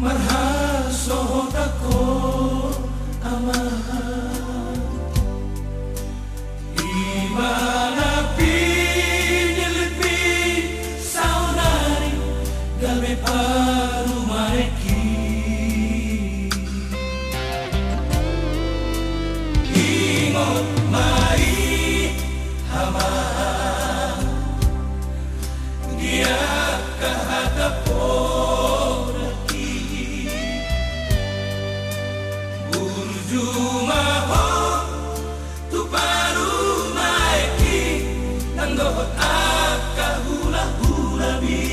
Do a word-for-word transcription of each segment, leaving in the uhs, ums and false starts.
Marhasohotan ho, Amang. Ima na pinillit mi saonari gabe parumaenki. Ingot ma i, Amang, di angka hata poda i. Burju ma ho tu parumaenki nang dohot angka hulahulami.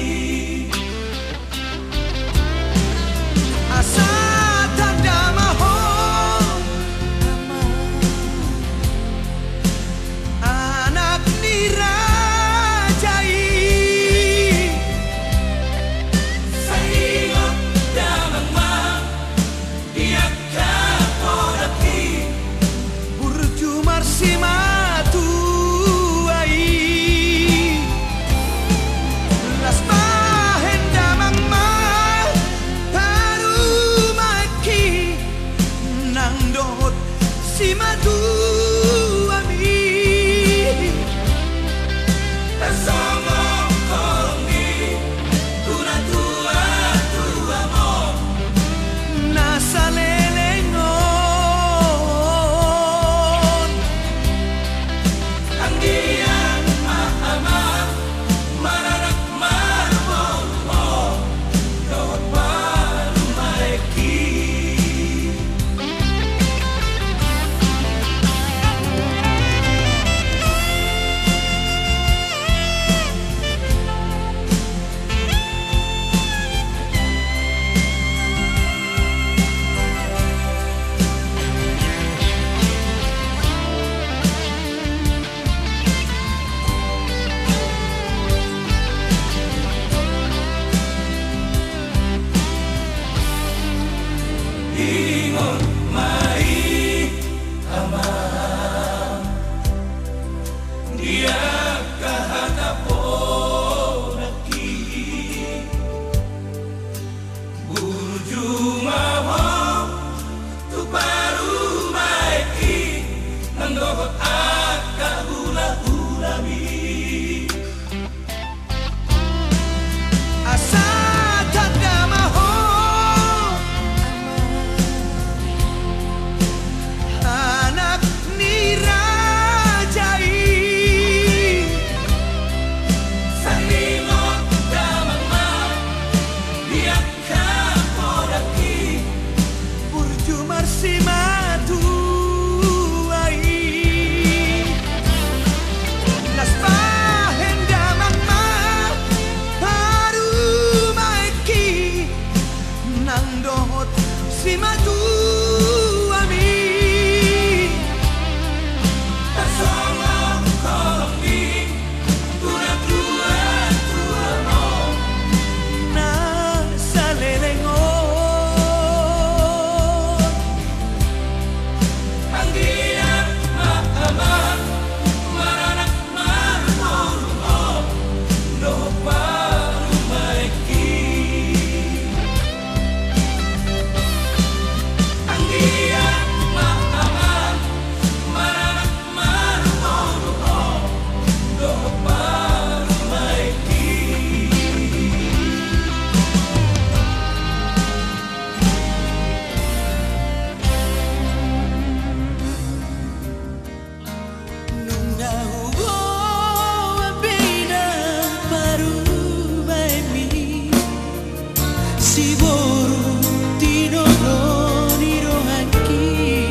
Di boru, tinodo ni rohangki,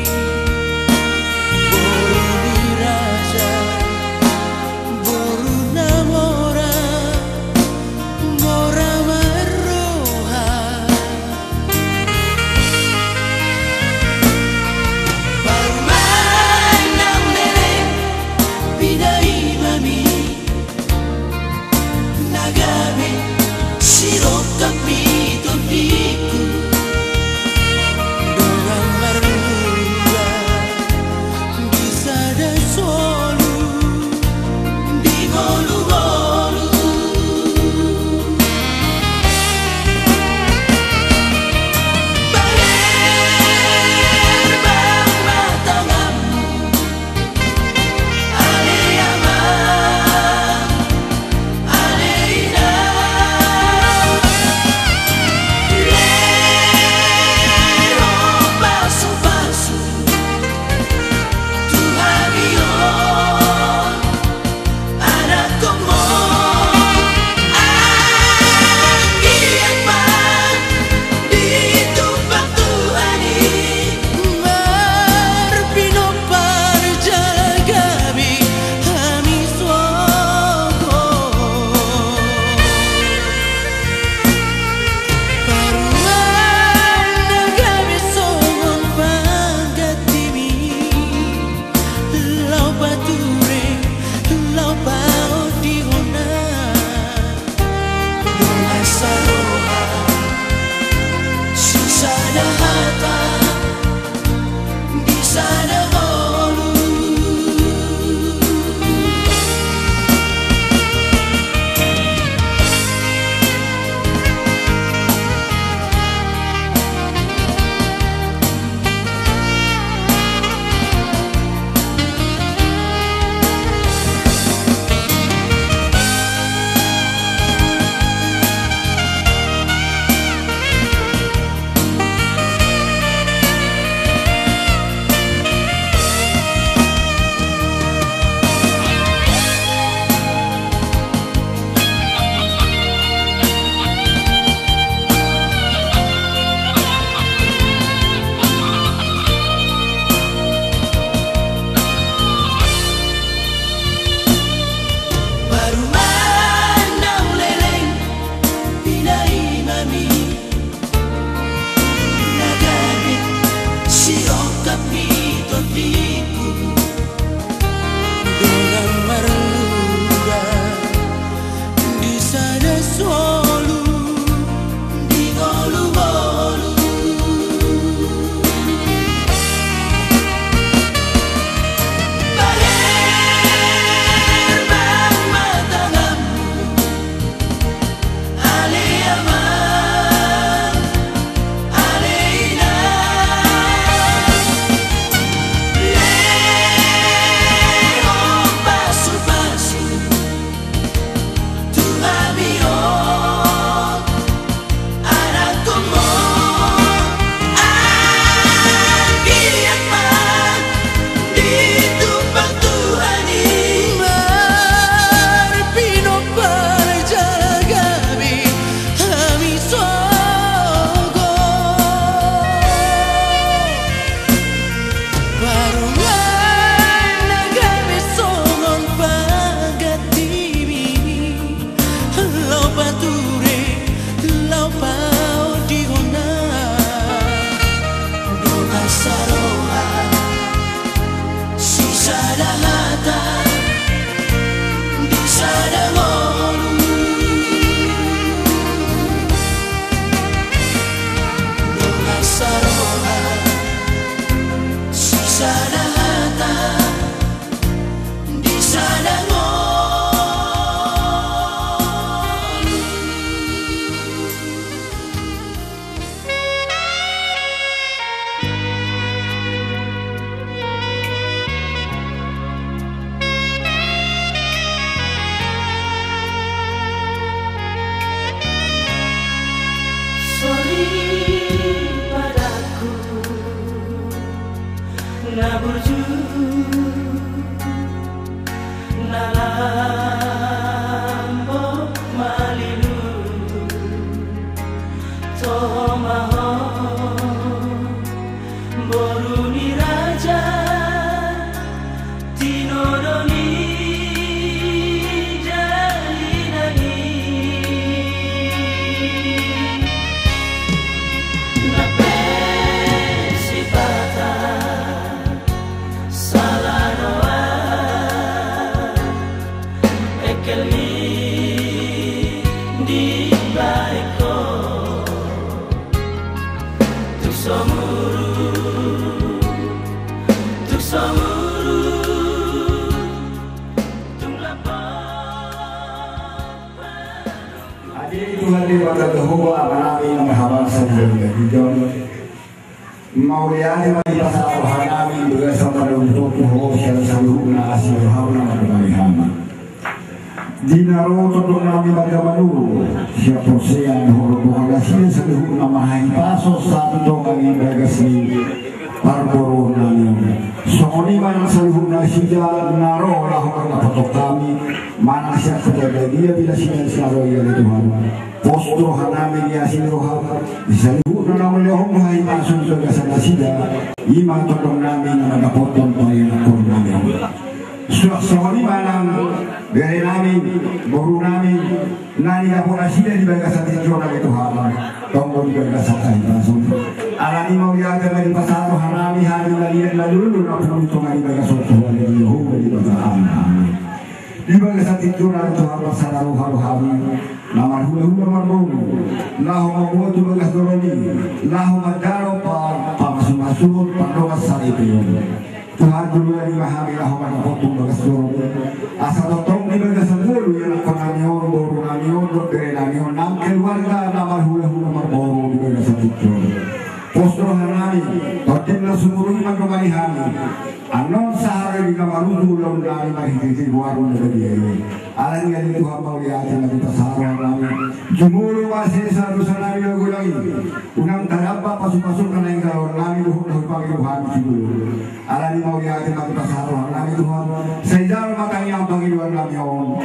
boru ni raja, boru na mora, mora marroha. Parumaen naung leleng, pinaimami na gabe sirongkap ni tondingku. Dongan marlunga di sada solu, di ngolu-ngolu. Bager bang ma tanganmu, ale amang, ale inang. Lehon pasu-pasu tu hami on, anakhonmu. Anggiat ma ditumpang Tuhan i, marpinompar jala gabe hami sogot. Parumaen na gabe songon panggantimi, laho pature, laho paodihon na dongan saroha, sisada hata, di sada ngolu. Parumaen naung leleng, pinaimami na gabe sirongkap ni tondingku. Dongan marlunga di sada solu, di ngolu-ngolu. Bager bang ma tanganmu, ale amang, ale inang. Lehon pasu-pasu tu hami on, anakhonmu. Anggiat ma ditumpang Tuhan i, marpinompar jala gabe hami sogot. Parumaen na gabe songon panggantimi, laho pature, laho paodihon na dongan saroha, sisada hata, di sada ngolu. Dongan saroha, sisada hata, di sada ngolu. Soripadangku na burju, na lambok malilu, Toho ma ho, boru ni raja, tinodo ni dalina i. Na pe sipata sala do au, engkel ni dibaen ho. Tung somuru, tung somuru, tung lapar. Adi Tuhan Debata Jahowa, Amanami na marhabangsa di banua ginjang. Mauliate ma dipasahat rohanami di bagasan panaluhon tu ho sian saluhutna asi ni roham na mandongani hami. Di na ro tondongnami marga Manurung, sian porsea dohot rombongan nasida saluhutna marhahipason sahat tu dongan di bagas ni parboruonnami on. Songon i ma nang saluhut nasida na ro laho mandapothon hami, manang sian huta dia pe nasida na ro, ale Tuhan. Pos rohanami di asi ni roham, di saluhutna na mangulahon hahipason di bagasan nasida, i ma tondongnami na mandapothon parianakhonnami on. Suang songon i ma nang berenami, borunami, na nidapot nasida di bagasan tinjona, ale Tuhan, tongtong di bagasan hahipason. Alani i mauliate ma dipasahat rohanami, hami na liat na lolo na pulu tonga di bagasan Tuhan, ale Jahowa Debata. Amen. Di bagasan tinjona, ale Tuhan, marsada roha do hami na marhulahula marboru, laho mamboan tu bagas joro i, laho manjalo pa-, pamasumasuon, pandongan saripeon. Tuhan, joloan i ma hami laho mandapothon bagas joro i, asa tongtong di bagasan ngolu ianakhonnami on, borunami on dohot berenami on, nang keluarga na marhulahula marboru di bagasan tinjona. Pos rohanami, tondi na sumurung i mandongani hami. Annon sahat di na marujung ulaonnami marhitehite goarmu na badia i. Alani i, ale Tuhan, mauliate ma dipasahat rohanami. Jumolo ma sesa dosanami na godang i. Unang tadamba pasupasuna na naeng jaloonnami dohot na hupangido hami jumolo. Alani i mauliate ma dipasahat rohanami, Tuhan. Sai jalo ma tangiang pangidoannami on.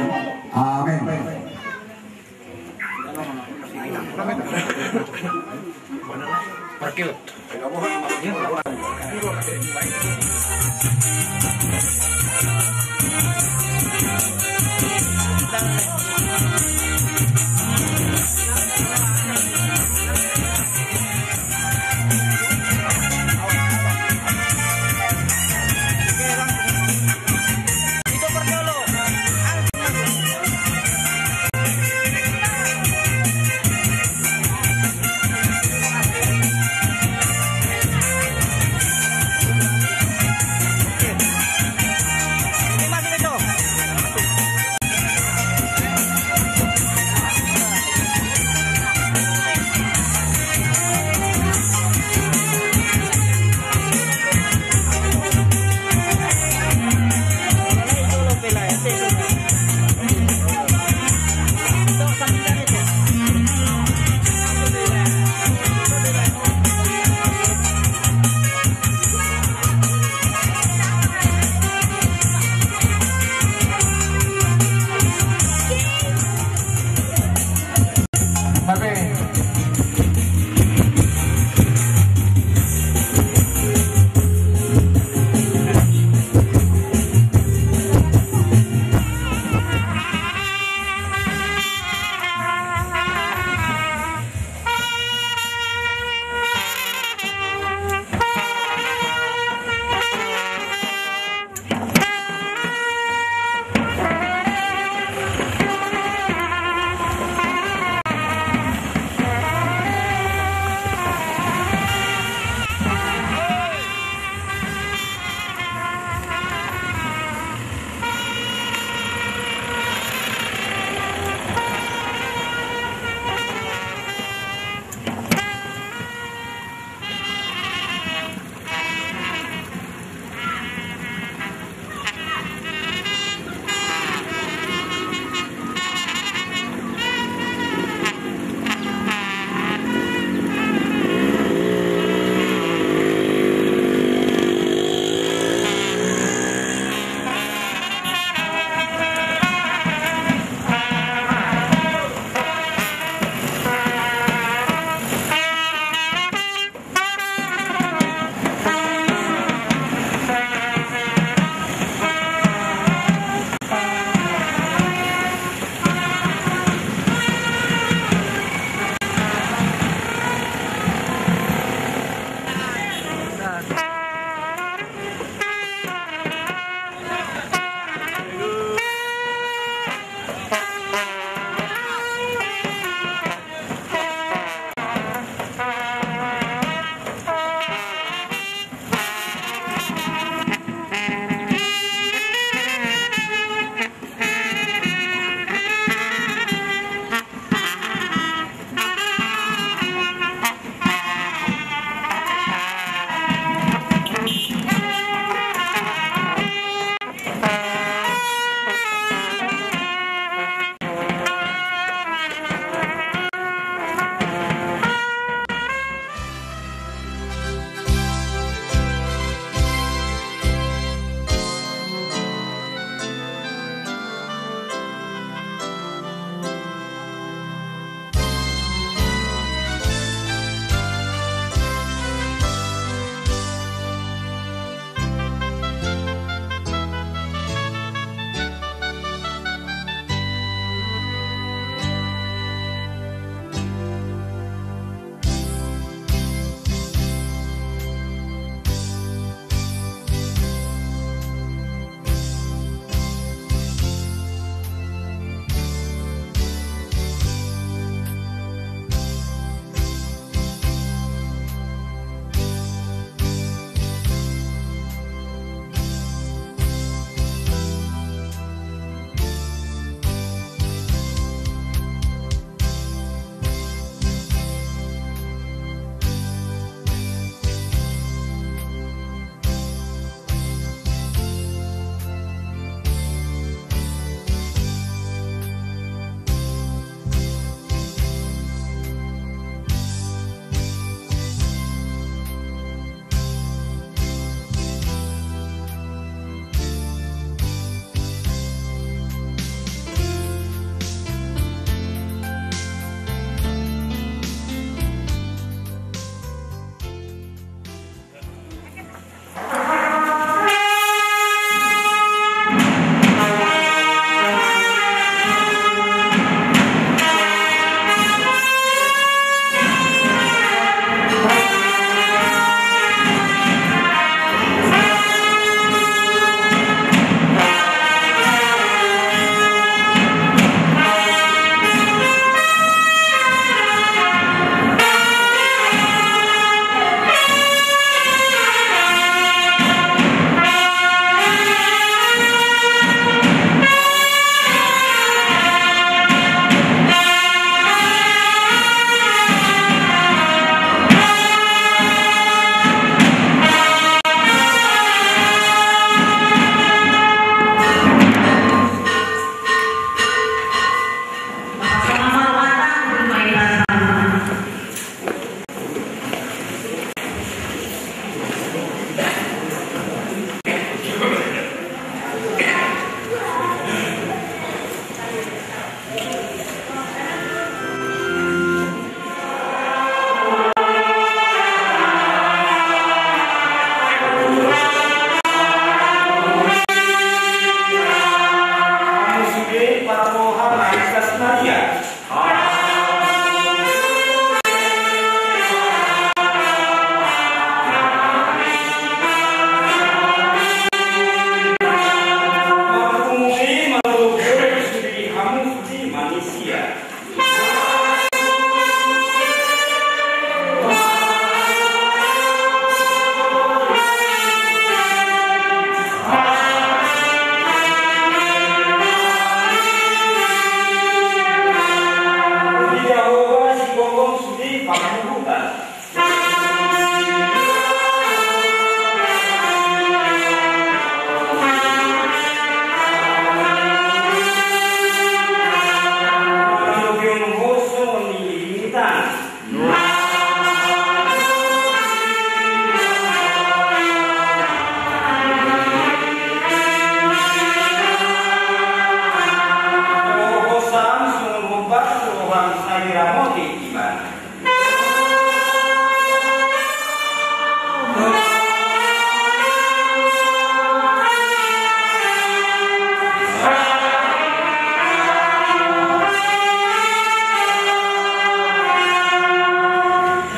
Amen.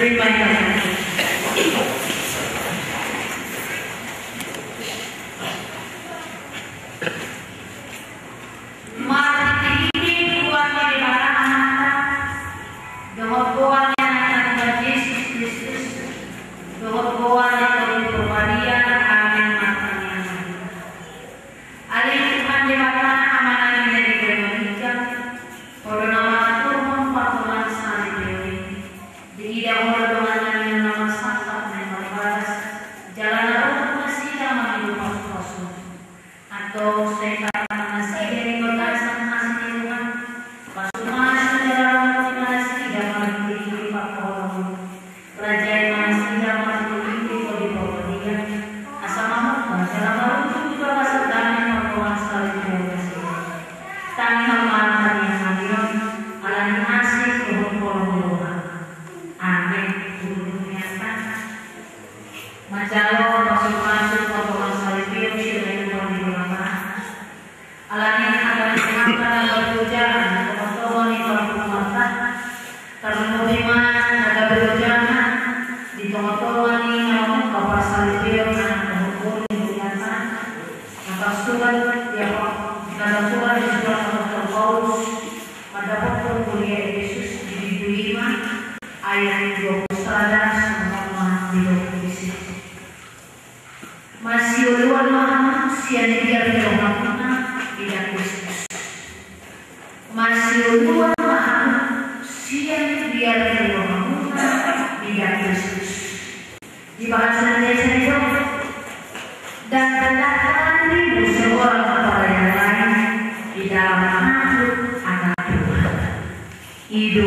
Marhite goar ni Debata Amanta, dohot goar ni Anakna Tuhan Jesus Kristus, dohot goar ni Tondi Porbadia, amen martangiang ma hita. Ale Tuhan Debata, Amanami na di banua ginjang, Ho do na mangaturhon pargonsi saripeon i. Diida Ho do dongannami na marsangkap na marbalas, jala na ro tu nasida mangido pasupasu. Antong sai tarang nasida di bagasan asi ni Tuhan, pasupasu jala ramoti ma nasida marhite-hite parholongMu. Rajai ma nasida marhite-hite Tondi Porbadia, asa mamungka jala marujung di bagasan dame pargonsi saripeon nasida. Tangihon ma tangiangnami on, ala ni asi dohot holong ni rohaM. Amen. Uduti ma hita. Manjalo pasupasu pargonsi saripeon sian na hinaholongan ni Debata. Ala ni angka ni Tuhanta na gabe ojahan di tongatonga ni parpunganta, tarlumobi ma na gabe ojahan di tongatonga ni na mamungka parsaripeon anak dohot boru ni Tuhanta, na tarsurat di apa, na tarsurat di surat ni Santo Paulus mandapothon huria Efesus di bindu lima ayat dua pulu sada songon on ma di dua pulu pitu. Masioloan ma hamu sian biar ni rohamuna di Kristus. Masioloan ma hamu sian biar ni rohamuna di Kristus. Di bahasa Indonesia itu, dan rendahkanlah dirimu seorang kepada yang lain di dalam takut akan Tuhan. Ido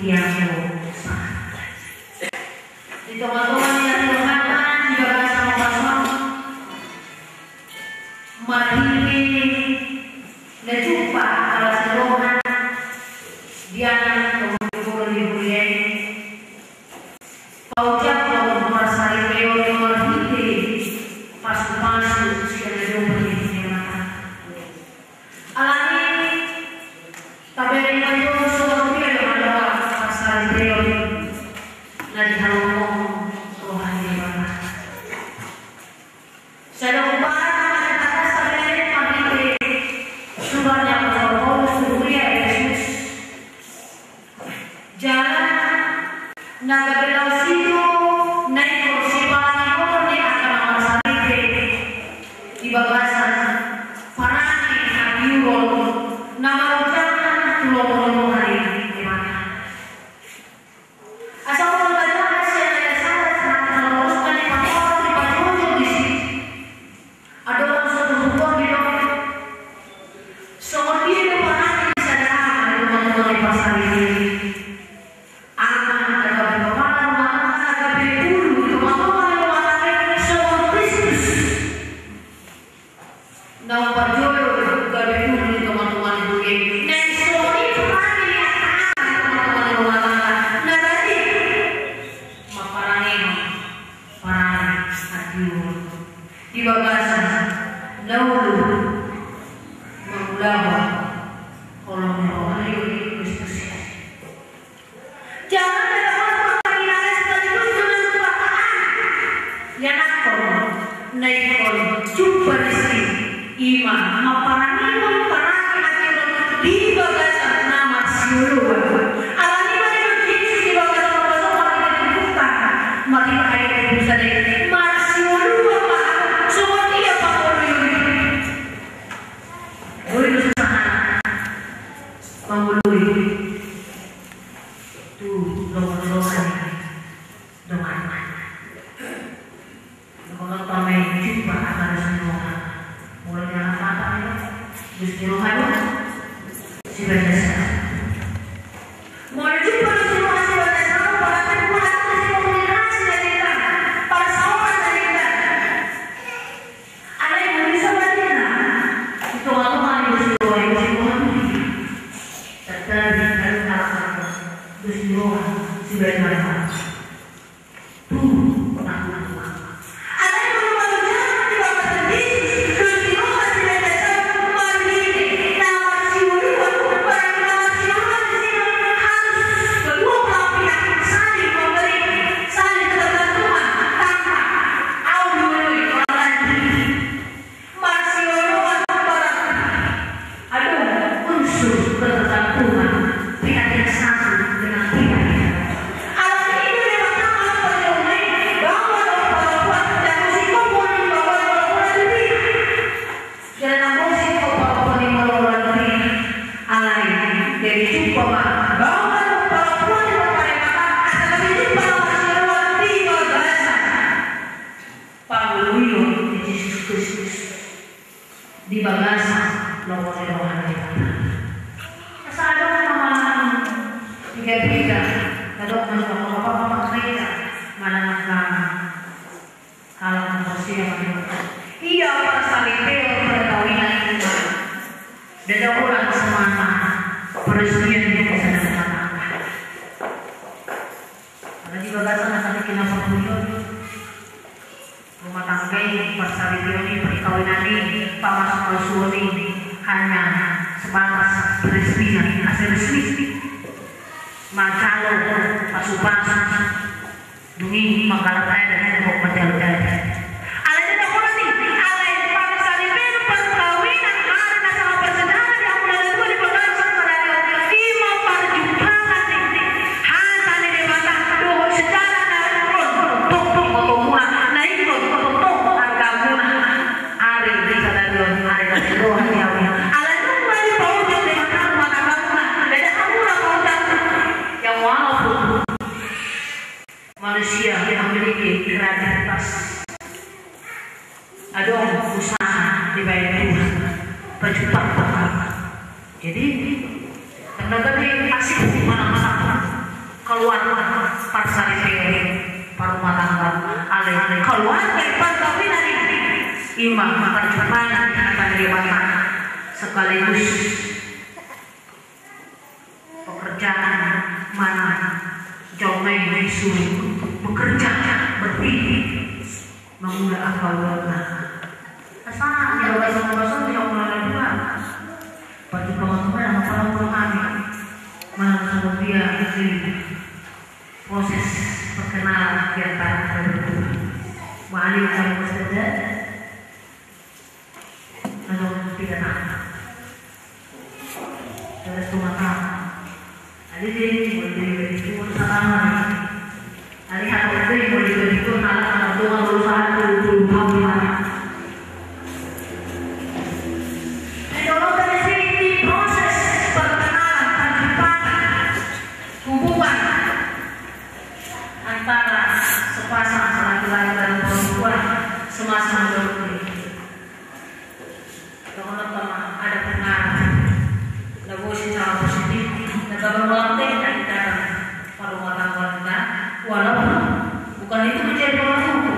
yang ho sahat. Di tongatonga ni ari ni rohanta di bagasan ombas on, marhite na jumpa angka las ni roha di anak dohot boru ni huria i, paujak ma parsaripeon marhite pasupasu sian na jumpa di Debata. Ala ni i, tabereng ma jo songon dia do haluar parsaripeon na dihaholongi roha ni Debata. Sai didok ma hita tabereng marhite surat ni Apostel Paulus tu huria Efesus. Jala na gabe laos i do na ingkon siparangeon ni angka na marsaripe di bagasan parange hatiuron na marojahan tu lomo ni roha ni Debata. Asa molo tajaha sian ayat sada sahat tu ayat dua belas na dipatorang, dipajojor disi. Adong do surat ni Paulus. Songon dia do parange ni sada ama di tongatonga ni parsaripeon i. Ama na gabe kepala rumah tangga, na gabe ulu di tongatonga ni rumah tangga i songon Kristus. Na umparjolo gabe ulu di tongatonga ni huria i. Naeng songon i parange ni angka ama di tongatonga ni rumah tangga. Na tadi ma parange ma parange hatiuron di bagasan na ulu mangulahon holong ni roha ni Kristus i. Jangan ada orang berkeinginan sekaligus dengan kekuasaan. Ianakhon na ingkon jumpa disi, i ma mamparangehon parange hatiuron di bagasan na marsioloan. Ala ni i ma didok Jesus di bagasan ombas on marhite turpukta, marhite ayat dua pulu sada i, marsioloan ma hamu songon dia pangoloi. Boi do sahana mangoloi tu lomo ni roha ni dongan. Molo tung jumpa angka dos ni roha, molo di anak papa ni dos ni roha do, sibaen na saut. Molo jumpa dos ni roha sibaen na saut, berarti buat apa sih komunikasi dari kita? Persoalan dari kita. Alai molo bisa berarti na di tongatonga ni dos ni roha i, dos ni roha tu dia. Terjadi dari anak dos ni roha sibaen na saut. Saudara-saudara, na hinaportibi, rumah tangga i, parsaripeon i, perkawinan i, pamasumasuon i hanya sebatas peresmian, asa resmi. Manjalo pasupasu. Dung i manggalap adat, manjalo adat. Alai ndada holan i, alai parsaripeon, perkawinan, ari na sanga parsejarah di hamu na dua, di panggalan sadari on, i ma parjumpangan ni hata ni Debata dohot sejarah na ingkon tongtong botoonmuna, na ingkon tongtong argamuna. Ari sadari on, ari na siroha ni ahu. Alai nunga dipaojak Debata rumah tanggamuna, ndada hamuna paojak. Yang walaupun manusia memiliki kreativitas, adong usaha dibahen Tuhan, pajumpang Tuhan. Jadi, tanda tadi asik mana-mana keluarga parsaripeon, parumah tangga, alai keluarga i, perkawinan i, i ma parjumpangan ni hata ni Debata, sekaligus pekerjaan, mana jolma i disuruh bekerja, berpikir, mangula angka ulaonna. Asa di bagasan bagasan di hamu na dua, berarti pengalaman yang pernah mengalami, mana seperti dia di proses perkenalan di antara kedua. Balik sama saja. Adong pidana. Dari rumah tangga. Jadi dia ini boleh jadi itu sama. Ari hata itu boleh jadi itu, karena orang tua berusaha untuk tahu di mana. Nah, kalau dari sini proses perkenalan, perjumpaan, hubungan antara sepasang laki-laki dan perempuan semasa menurut ini. Tongtong ma ada pengaruh. Na boi secara positif, na gabe mauliate di dalam parumah tangga kita, walaupun bukan itu menjadi pengaruh.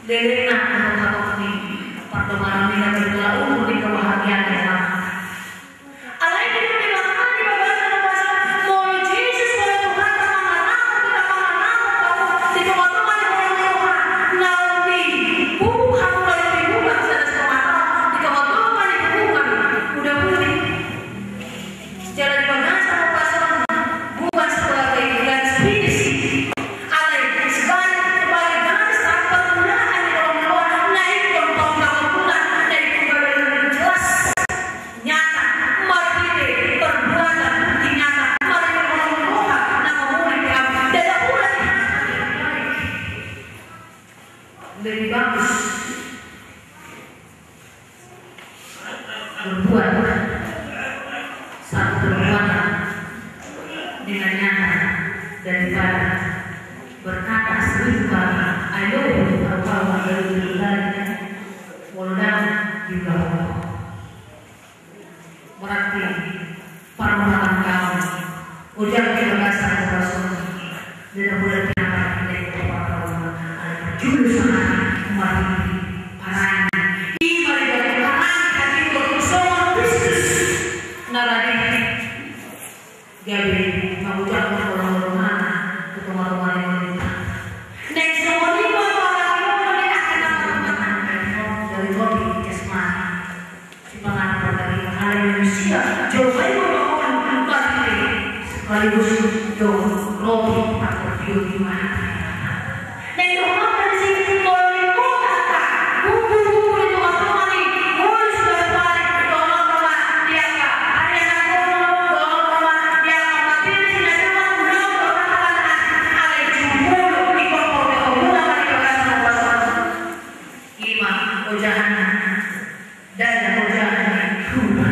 Lelengna, menurut aku, di perdomanan ini, na gabe tolak ukur di kebahagiaan yang lama. Alai di dalam, di bagasan bagasan, molo Jesus, molo Tuhan, na mangaramoti, na mangaramoti hamu di tongatonga ni holong ni roha, naung dibuka hamu, naung dibuka sada sitomatau di tongatonga ni hubungan, udah putih. Jala di bagasan bagasan, bukan sebagai garis finish, alai sebagai, sebagai garis permulaan ni holong ni roha, na ingkon paulaonmuna, na ingkon gabe jelas. Nyata, marhite perbuatan, bukti nyata, marhite holong ni roha na mamolihon hamu. Ndada holan i hata ni Debata. Lebih bagus berbuat satu perbuatan dengan nyata daripada berkata seribu kata, "I love you," kalau, kalau nggak dari pribadi, molo dang juga. Berarti parumah tangga, ojak di bagasan bagasan, dan udah pinangan dari kepala rumah, ada juru sana, mari parange. I ma di bagasan parange, hati bersama Kristus. Nah, tadi gabe mauliate, molo, molo mana tu tongatonga ni hita. Next, molo i ma parange, molo i akan dari roti jasmani. Sipanganon pardagingan, alai manusia jolma i ma parange, sekaligus do roti partondion. Nah, i do hata ni si, molo di kota, buku-buku di tongatonga ni, molo sudah balik, dohononta ma di angka ari anak boru, dohononta ma di angka materi, si na jumolo, dohononta ma, alai jumolo i, kompor, kompor, mula ma di bagasan bagasan. I ma ojahanna. Ndada ojahan ni huta.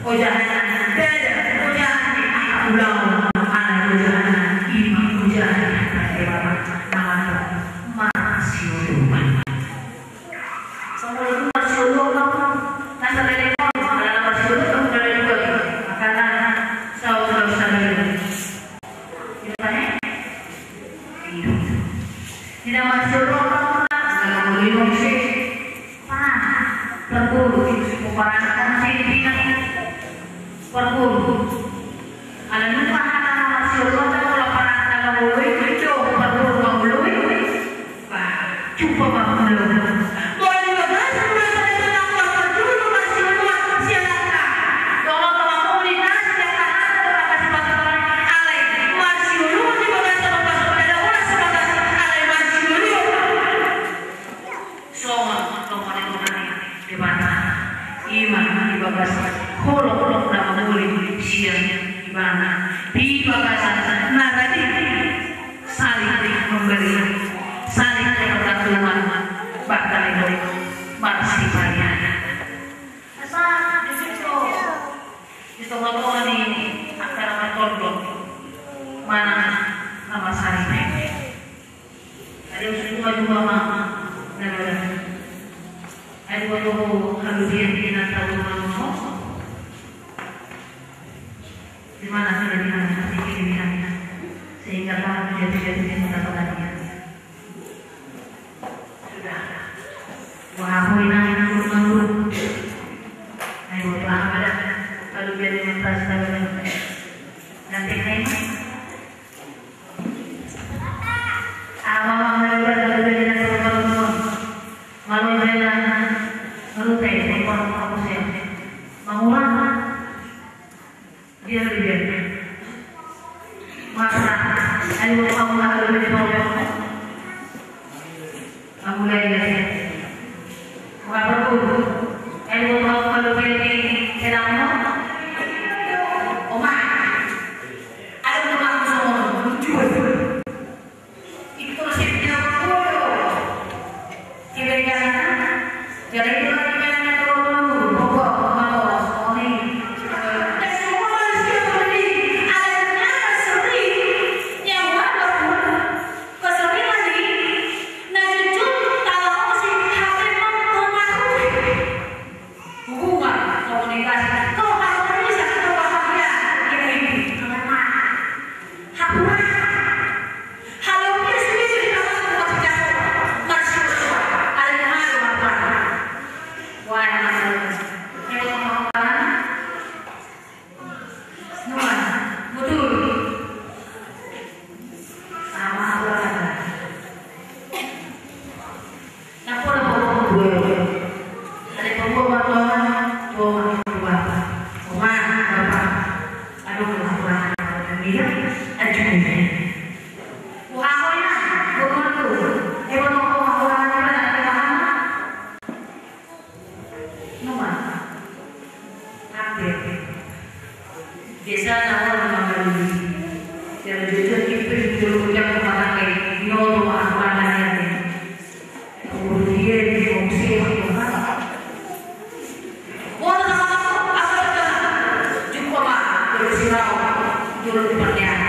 Ojahanna ndada ojahan ni angka ulaon, alai ojahanna i ma ojahan ni hata ni Debata, na mandok marsioloan. Songon i marsioloan, na saleleng on, ala na marsioloan, na saleleng on, angkana saur, saur saleleng on. Iya kan, eh? Iya. Di na marsioloan, na saleleng on, Parguru, parguru, parguru. Ala nunga hata na marsioloan, pola parguru, parguru. Jumpa ma mula. Molo di bagasan masa na sonang on parjolo marsioloan sian angka dohot mamuli na sian angka dohot angka sipasahaton, alai marsioloan di bagasan on, pasal na dohonon sebatas alai marsioloan. Songon na panindangan ni Debata, i ma di bagasan holong na mamuli sian Ibana, di bagasan na tadi. Saling memberi, saling mempersatukan, bahkan itu marsipalian. Asa di situ, di tonga-tonga ni angka na martondong, manang na marsaripe. Ada usul dua, dua mama, na dua. Ada dua toho, halubian di na tahu mama. Di mana sudah di mana, di sini di sana. Sehingga kamu tidak tidak bisa mendapatkannya. Sudah. Wah, aku ini yang dulu. Ayo, apa ada? Kalau dia dengan tas, kalau dia. Nanti naik. Ama, ama, udah, udah, udah, udah, udah, udah. Malu, udah, udah. Malu, teh, teh, kok, kok, kok, mangurang. Dia lebih biasa. Masa, ayo, kamu nggak lebih tahu ya? Kamu lagi ya? Nggak perlu. Ayo, kamu kalau beli enak mau? Oma, ayo, kamu langsung lucu. Itu sih dia bodoh. Kira-kira, jadi itu lagi kan yang perlu, pokok, mau, mau, ini. Dan semua manusia peduli. Alatnya sering, yang mana pun, keseringan ini, nah, jujur, kalau sih, H P mempengaruhi. Hubungan, komunikasi, keharmonisan, kebahagiaan, ya, ini, teman-teman. Hapuran. Halo, dia sendiri di dalam rumah kerja. Masih ada yang harus makan. Wah, yang mana? Yang mau makan? Nuan, mutur. Sama apa kata? Nampuna pokok dua. Ada pokok dua, dua, dua. Oma, bapa. Aduh, aku kurang ajar. Dia, ajuh. Wah, aku ini, gua mau tuh. Eh, gua mau, gua mau, gua mau, gua mau, gua mau. Nunga. Hape. Biasana orang mangalului. Jala jujur, ipe jujur, ujang rumah tangga i. Nyodo ma aku anak ni ate. Kemudian dia di fungsi rumah tangga. Wah, apa, apa, apa? Jumpa ma, terus sirau, jolo di parkiran.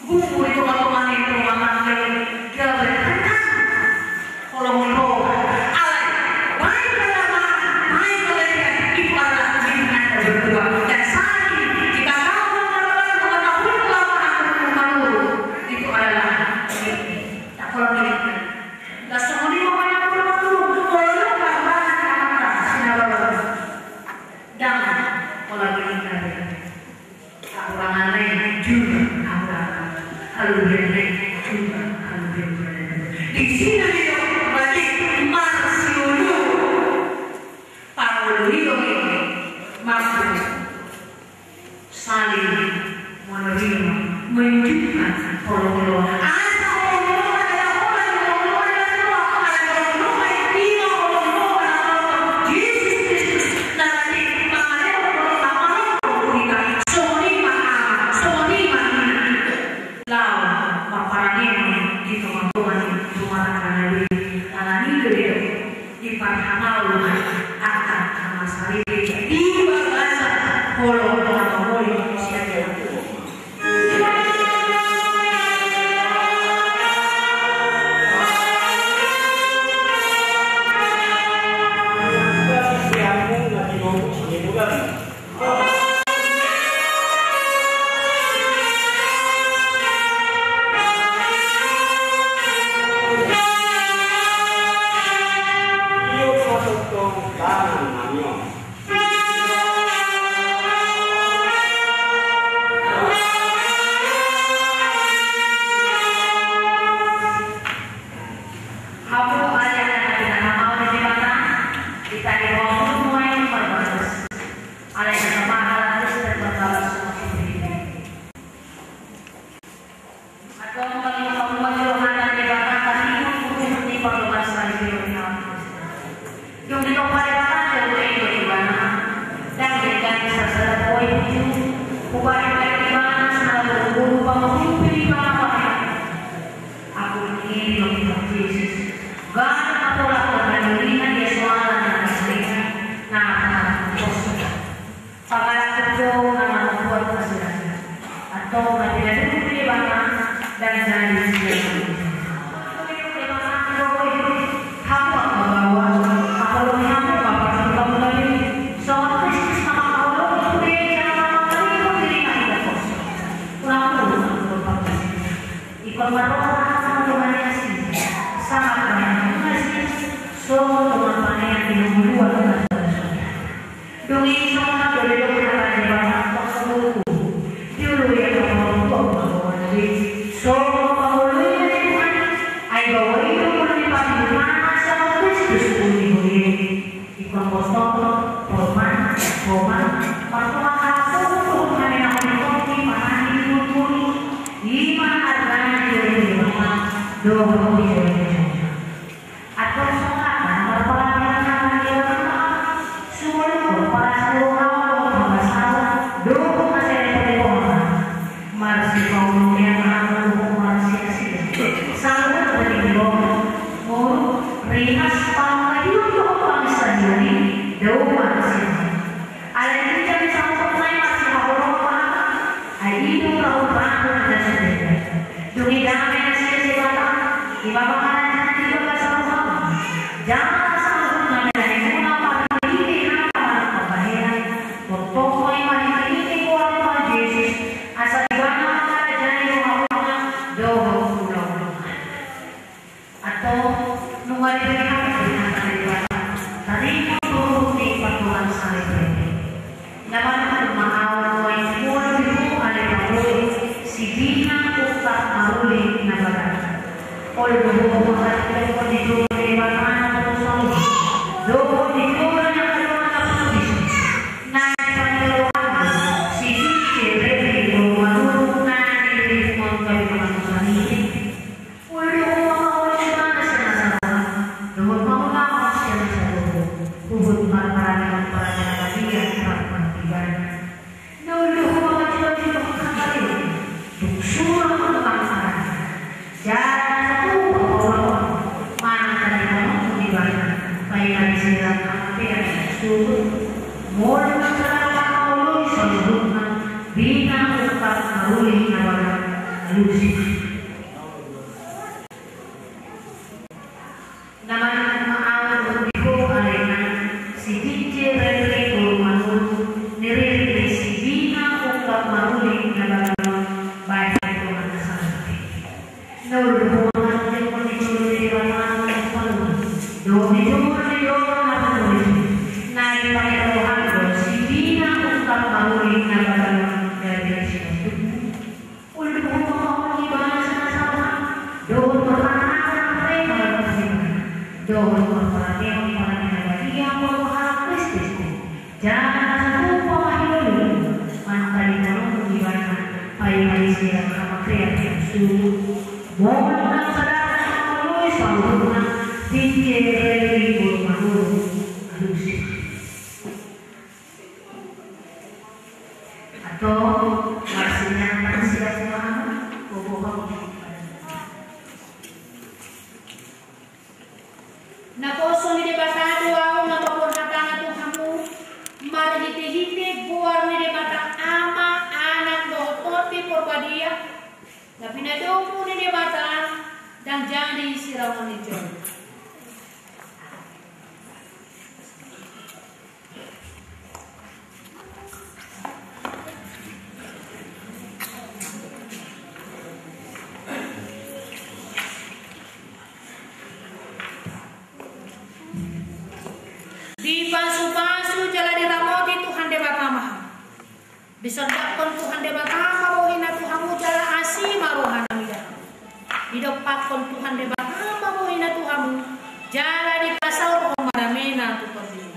Bumbu di tonga-tonga ni rumah tangga i, gabe tentang holong ni Roha. Alai, baik dalam, baik dalam, itu adalah diri Anda berdua. Dan saat ini, jika kau mengetahui, mengetahui kelemahan rumah tangga, itu adalah diri. Tak, kalau diri. Langsung ini pokoknya aku rumah tangga, kalau lu nggak marah, nggak marah, sini baru. Jangan pola pikir kalian. Hahurangan na i jumpa hahurangan, halubean na i jumpa halubean. Di sini do berarti marsioloan. Pangolu i do i mampu saling menerima, menunjukkan holong ni Roha. Asa holong ni Roha, asa holong ni Roha, asa holong ni Roha, asa holong ni Roha, asa holong ni Roha. Jesus Kristus. Laho mamparangehon di tonga-tonga ni rumah tangga na i. Alani i do diparhamaol angka na marsaripe di bagasan holong na mamuli sian Tuhan. Hamu ale anak na pinahamau ni Debata, ditagi hamu nuaeng parbagas. Alai na pahala Kristen marbagas songon sipir. Antong bagi hamu ma jolo hata ni Debata, tarikot huhut ni parloban saripeon ni hamu. Dung ditompa Debata jolma i dohot ibana, ndang denggan sasada boi puju, hubahen ibana sala boru-boru pangulupi ni ibana pahean. Agung i do Tuhan Jesus, ganup na pola na dolihan ia soalan na haserian, na pos. Pangalaho do na mambuat hasirang. Antong na pinaduduk ni Debata, ndang jadi sian hamu. Hamu angka baoa, haholongi hamu ma partingkian muna i, songon Kristus na mangkaholongi huria i jala na mangalehon dirina hita poso. Ulang ulang anggo pangkasina. Ingkon marroha hamu dohot asi. Sahat bahen hamu asi, songon dongan pangean di hangoluan na so. Dung i songon na didok hata ni Debata, pangkasina. Dioloi angka parompuan pangkasina. Songon pangoloi ni Tuhan, ai baoa i do umur ni partingkian, songon Kristus umur ni huria i. Ingkon botohon, porman, porman, martonga harajaon dohot hamenaon ni Tuhan i, manang di umur i. I ma arga ni jolma dohot jolma ni jolma. Antong songon i ma marpangalaho hata ni Debata, sumolop ma parasauhon, parasauhon dohot na sere peleponan. Marsipaoloan ma hamu dohot marsiasian. Saluhut na di roha, muruk, ringas, pangkahion dohot panginsaion i, dao ma sian i. Alai ginjang ni sahuthon nai marsihaholongan ma hata, ai i do rahut-rahut na so denggan. Dung i dame na sian Debata, i ma pangarajaon di bagasan rohamu. Jala saluhut na mela ni muna marhitehite hata manang pambahenan, tongtong ma i marhitehite goar ni Tuhan Jesus, asa ibana mangarajai rohamuna dohot ulaonmuna. Antong nunga dibege hamu hata ni Debata, taringot huhut ni parloban saripeon. Na manungkun ma ahu nuaeng, olo di ho ale pangoli, sibina ungkap maruli na baganon. Olo di ho ma hatindanghon ni joro ni Debata na poso, dohot di joro ni angka dongan na paradiso. Na dipangido rohangku, si Vince Redri Manurung na niririkhon gabe pangantuson i. Olo di ho ma mangoli ibana sian nasa roha, dohot mangulahon sian nasa gogo, huhut marparange-parange na badia rap dohot ibana. Na olo di ho ma manjulajula hata ni Debata, tung sura ma hata ni Debata. Jala na sarupa paulahon, manang tadingononmu di ibana, paima disirang hamatean suhut. Molo na sada roha mangoloi saluhutna, bina ungkap maruli na baganon, alusi. Na manungkun ma ahu olo di ho ale inang, si Vince Redri Manurung, niririk ni sibina ungkap maruli na baganon, bahen dongan na salpu. Na olo di ho ma hatindanghon ni joro ni Debata na poso, dohot ni joro ni dongan na paradiso. Na dipangido rohangku, sibina ungkap maruli na baganon, gabe sian Tuhan. Olo di ho ma mangoloi ibana sian nasa roha, dohot marparange-parange na badia, dohot marparange-parange na badia, marparange Kristus. Jala na sarupa ma hiloloi, manang tadingononmu di ibana, paima disirang hamatean suhut. Molo na sada roha mangoloi saluhutna, Vince Redri Manurung, alusi. Antong marsinyantang siap ma hamu, gogo hamu. Naposo ni Debata do ahu na paborhat tangan tu hamu, marhitehite goar ni Debata Ama, Anak dohot Tondi Porbadia, na pinadomu ni Debata, ndang jadi siramonon ni joro. Dipasupasu Sondanghon Tuhan Debata ma bohina tu hamu jala asi ma rohana mida hamu. Didompakhon Tuhan Debata ma bohina tu hamu jala dipasaorhon ma damena tu portibi.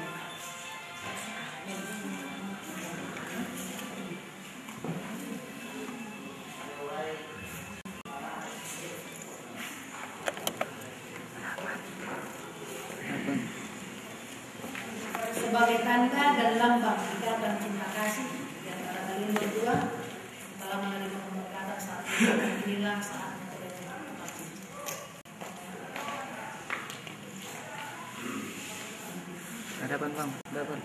Sebagai tanda dan lambang ikatan cinta kasih di antara kalian berdua, telah menerima pemberkatan saat ini, inilah saatnya terjadi. Hadapan, Bang, hadapan.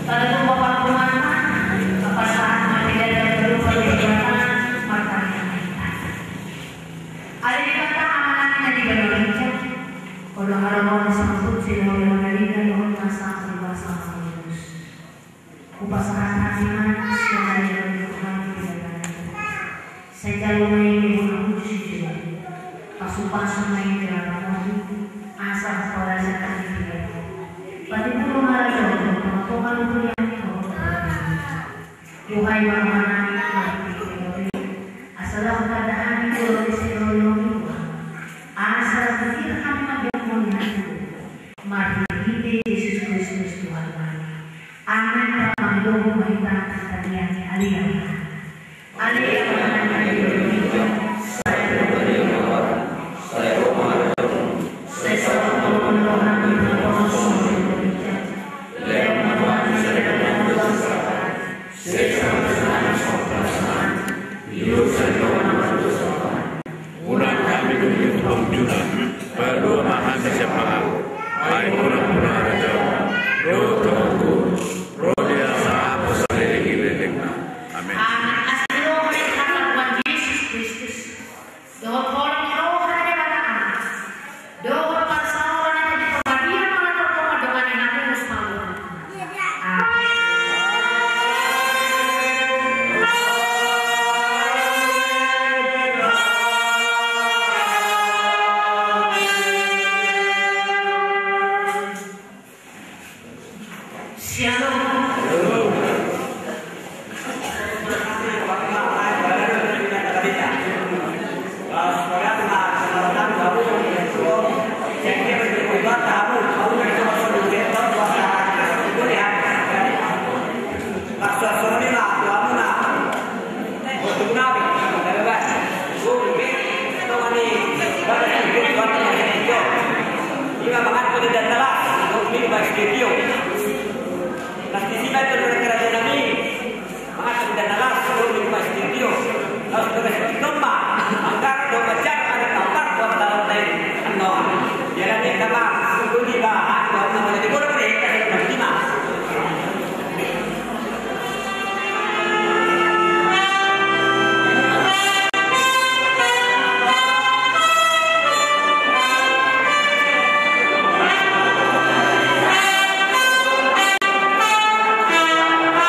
Pada tumpak parhurmatan, pasahat ma hita di hadapan Debata, martangiang ma hita. Ale Debata Ama nami na di banua ginjang, Ho do haroroan, sangap suci do Ho di banua ginjang, dohot nasa paribasa ma Ho di banua. Hupasahat hami ma sian ari on di Tuhan di hadapan Ho. Sai jalo ma i kehononmu tu sijolom. Pasupasu ma i di hadapan on, asa huparade hami di hadapan on. Patimbul ma harajaon, tongatonga ni huria-Mu dohot portibi. Buhai ma rohanami, marhite Ho i, asa laho tanda hami tu ulaon ni sian holong-Mu, Tuhan. Asa lam dihir hami mandok mauliate tu Ho. Marhite Jesus Kristus Tuhan nami. Amen. Rap mangidohon ma hita, martangiang. Ale Ama nami na di banua ginjang, sai ro ma harajaonMu, sai ro ma harajaonMu, sai saut ma lomo ni rohaM di banua on songon na di banua ginjang. Lehon ma tu hami sadari on hangoluan sadari on. Sesa ma songon na songon na di urusan ni roha nami dosa. Unang hami dung diuji, Tuhan, palua ma hami sian pangago. Ai Ho do nampuna harajaon, dohot hamuliaon, ro di asa apo saleleng ni lelengna. Amen. Amen. Asi ni roha ni Tuhan Jesus Kristus, dohot holong ni roha ni Debata Ama, dohot parsaoran ni Tondi Porbadia, mangaturhon ma dongan ni na tulus. Amen. Shalom. Studio. Las di si ma tu keraja nami. Maka tu dan las tu di rumah studio. Laos tu di domba. Anggar domba jar ada kabar buat dalam lain. Ano. Dia lagi kabar. Tu di bahan buat nama di bola mereka. Di ma.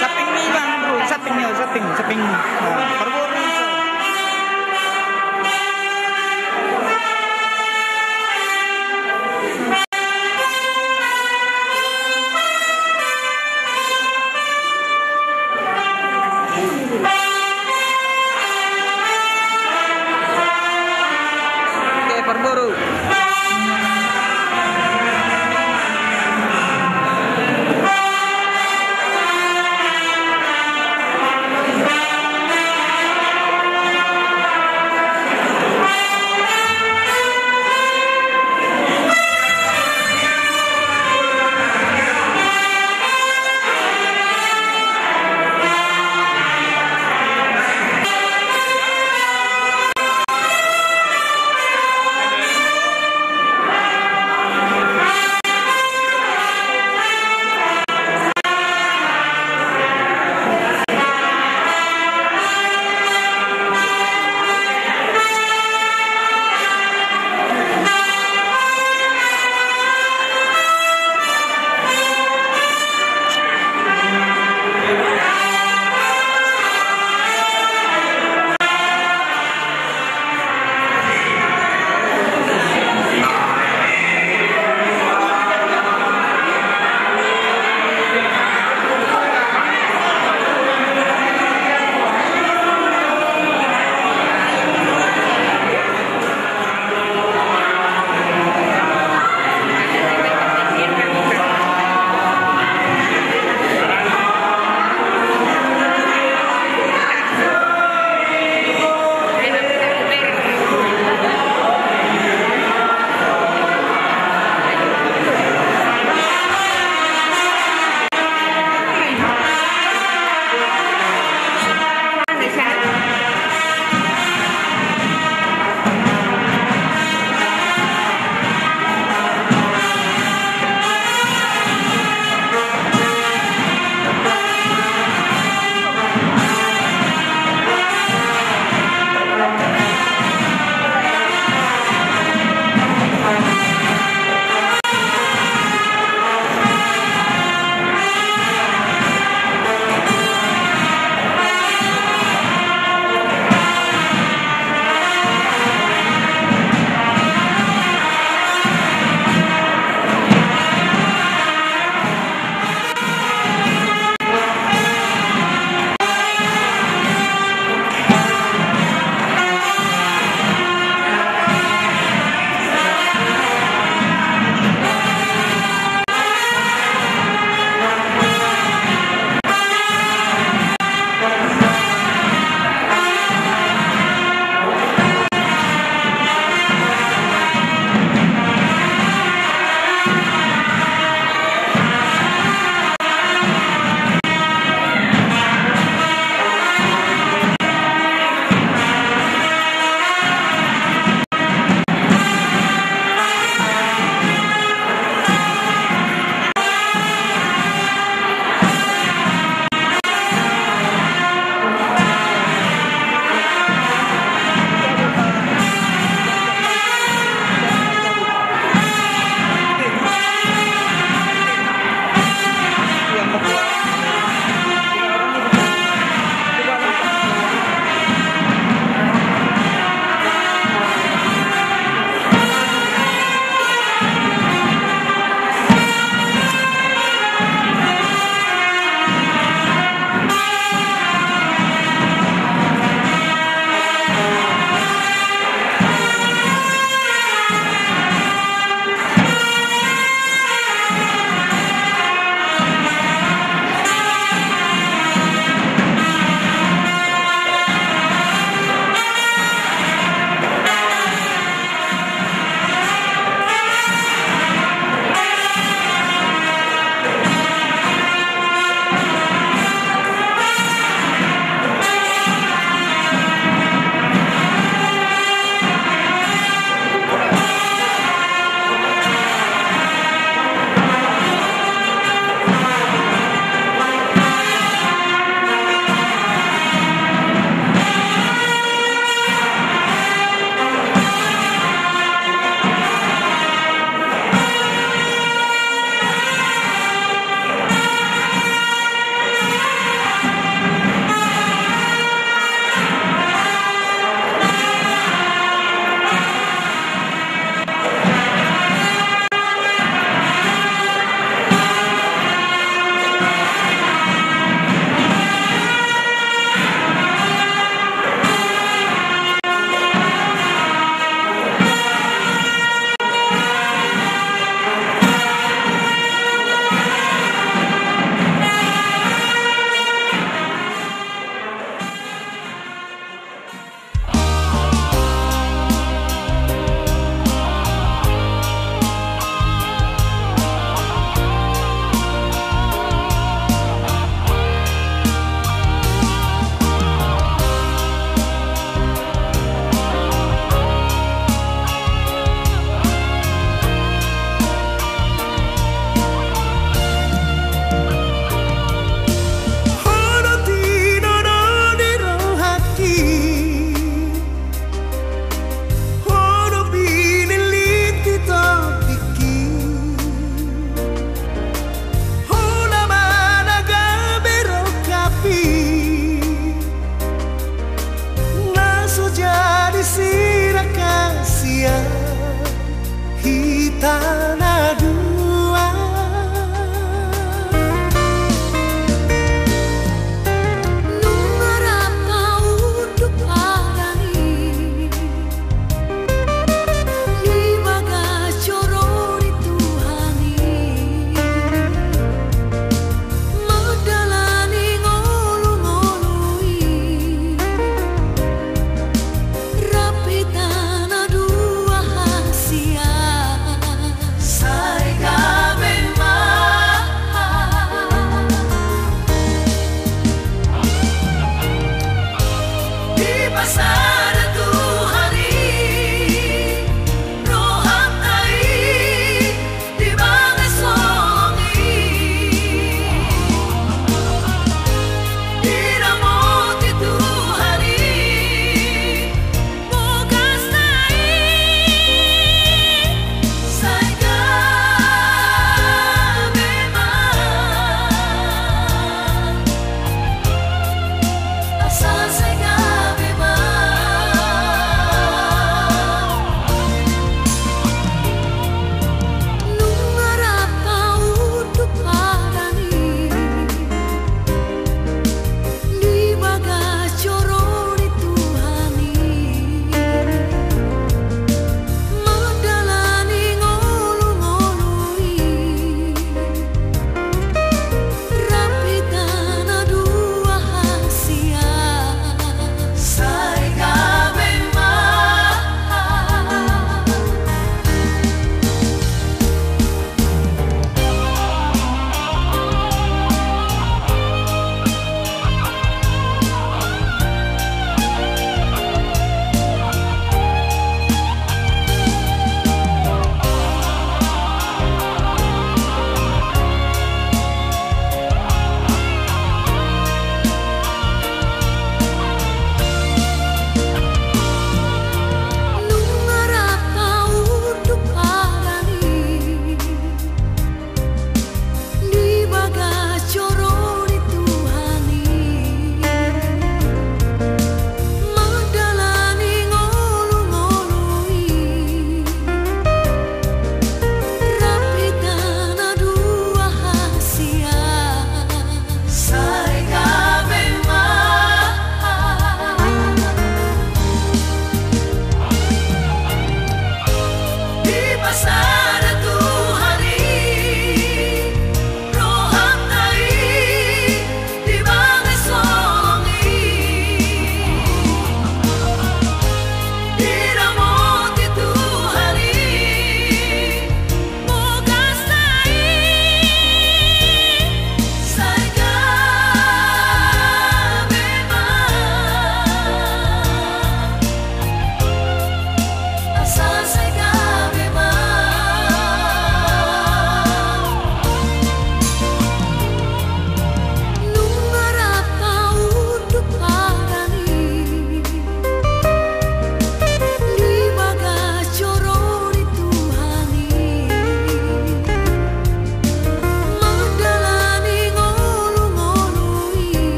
Samping ni, Bang, bro. Samping ni, samping, samping. Nah, parboru.